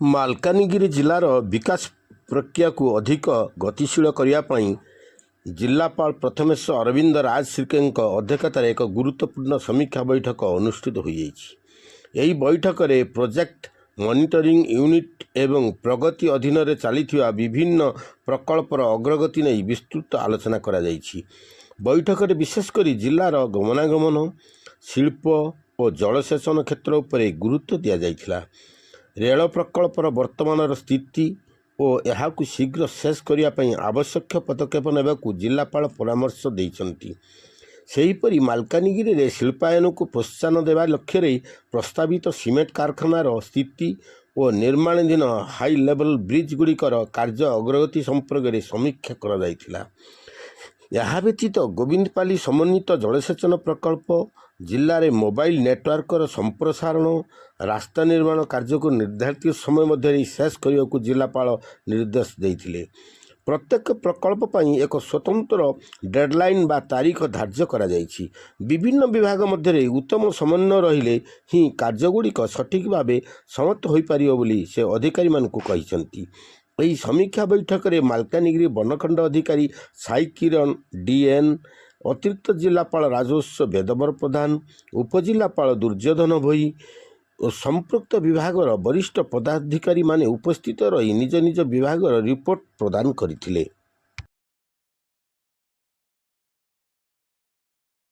ମାଲକାନଗିରି ଜିଲ୍ଲାର ବିକାଶ ପ୍ରକ୍ରିୟାକୁ ଅଧିକ ଗତିଶୀଳ କରିବା ପାଇଁ ଜିଲ୍ଲାପାଳ ପ୍ରଥମେଶ ଅରବିନ୍ଦ ରାଜ ଶିର୍କେଙ୍କ ଅଧ୍ୟକ୍ଷତାରେ ଏକ ଗୁରୁତ୍ୱପୂର୍ଣ୍ଣ ସମୀକ୍ଷା ବୈଠକ ଅନୁଷ୍ଠିତ ହୋଇଯାଇଛି। ଏହି ବୈଠକରେ ପ୍ରୋଜେକ୍ଟ ମନିଟରିଂ ୟୁନିଟ୍ ଏବଂ ପ୍ରଗତି ଅଧୀନରେ ଚାଲିଥିବା ବିଭିନ୍ନ ପ୍ରକଳ୍ପର ଅଗ୍ରଗତି ନେଇ ବିସ୍ତୃତ ଆଲୋଚନା କରାଯାଇଛି। ବୈଠକରେ ବିଶେଷ କରି ଜିଲ୍ଲାର ଗମନାଗମନ, ଶିଳ୍ପ ଓ ଜଳସେଚନ କ୍ଷେତ୍ର ଉପରେ ଗୁରୁତ୍ୱ ଦିଆଯାଇଥିଲା। ରେଳ ପ୍ରକଳ୍ପର ବର୍ତ୍ତମାନର ସ୍ଥିତି ଓ ଏହାକୁ ଶୀଘ୍ର ଶେଷ କରିବା ପାଇଁ ଆବଶ୍ୟକ ପଦକ୍ଷେପ ନେବାକୁ ଜିଲ୍ଲାପାଳ ପରାମର୍ଶ ଦେଇଛନ୍ତି। ସେହିପରି ମାଲକାନଗିରିରେ ଶିଳ୍ପାୟନକୁ ପ୍ରୋତ୍ସାହନ ଦେବା ଲକ୍ଷ୍ୟରେ ପ୍ରସ୍ତାବିତ ସିମେଣ୍ଟ କାରଖାନାର ସ୍ଥିତି ଓ ନିର୍ମାଣାଧୀନ ହାଇ ଲେଭେଲ୍ ବ୍ରିଜ୍ଗୁଡ଼ିକର କାର୍ଯ୍ୟ ଅଗ୍ରଗତି ସମ୍ପର୍କରେ ସମୀକ୍ଷା କରାଯାଇଥିଲା। ଏହା ବ୍ୟତୀତ ଗୋବିନ୍ଦପାଲି ସମନ୍ୱିତ ଜଳସେଚନ ପ୍ରକଳ୍ପ, ଜିଲ୍ଲାରେ ମୋବାଇଲ ନେଟୱାର୍କର ସମ୍ପ୍ରସାରଣ, ରାସ୍ତା ନିର୍ମାଣ କାର୍ଯ୍ୟକୁ ନିର୍ଦ୍ଧାରିତ ସମୟ ମଧ୍ୟରେ ଶେଷ କରିବାକୁ ଜିଲ୍ଲାପାଳ ନିର୍ଦ୍ଦେଶ ଦେଇଥିଲେ। ପ୍ରତ୍ୟେକ ପ୍ରକଳ୍ପ ପାଇଁ ଏକ ସ୍ୱତନ୍ତ୍ର ଡେଡଲାଇନ୍ ବା ତାରିଖ ଧାର୍ଯ୍ୟ କରାଯାଇଛି। ବିଭିନ୍ନ ବିଭାଗ ମଧ୍ୟରେ ଉତ୍ତମ ସମନ୍ୱୟ ରହିଲେ ହିଁ କାର୍ଯ୍ୟଗୁଡ଼ିକ ସଠିକ୍ ଭାବେ ସମାପ୍ତ ହୋଇପାରିବ ବୋଲି ସେ ଅଧିକାରୀମାନଙ୍କୁ କହିଛନ୍ତି। ଏହି ସମୀକ୍ଷା ବୈଠକରେ ମାଲକାନଗିରି ବନଖଣ୍ଡ ଅଧିକାରୀ ସାଇ କିରଣ ଡିଏନ୍, ଅତିରିକ୍ତ ଜିଲ୍ଲାପାଳ ରାଜସ୍ୱ ବେଦବର ପ୍ରଧାନ, ଉପଜିଲ୍ଲାପାଳ ଦୁର୍ଯ୍ୟୋଧନ ଭୋଇ ଓ ସମ୍ପୃକ୍ତ ବିଭାଗର ବରିଷ୍ଠ ପଦାଧିକାରୀମାନେ ଉପସ୍ଥିତ ରହି ନିଜ ନିଜ ବିଭାଗର ରିପୋର୍ଟ ପ୍ରଦାନ କରିଥିଲେ।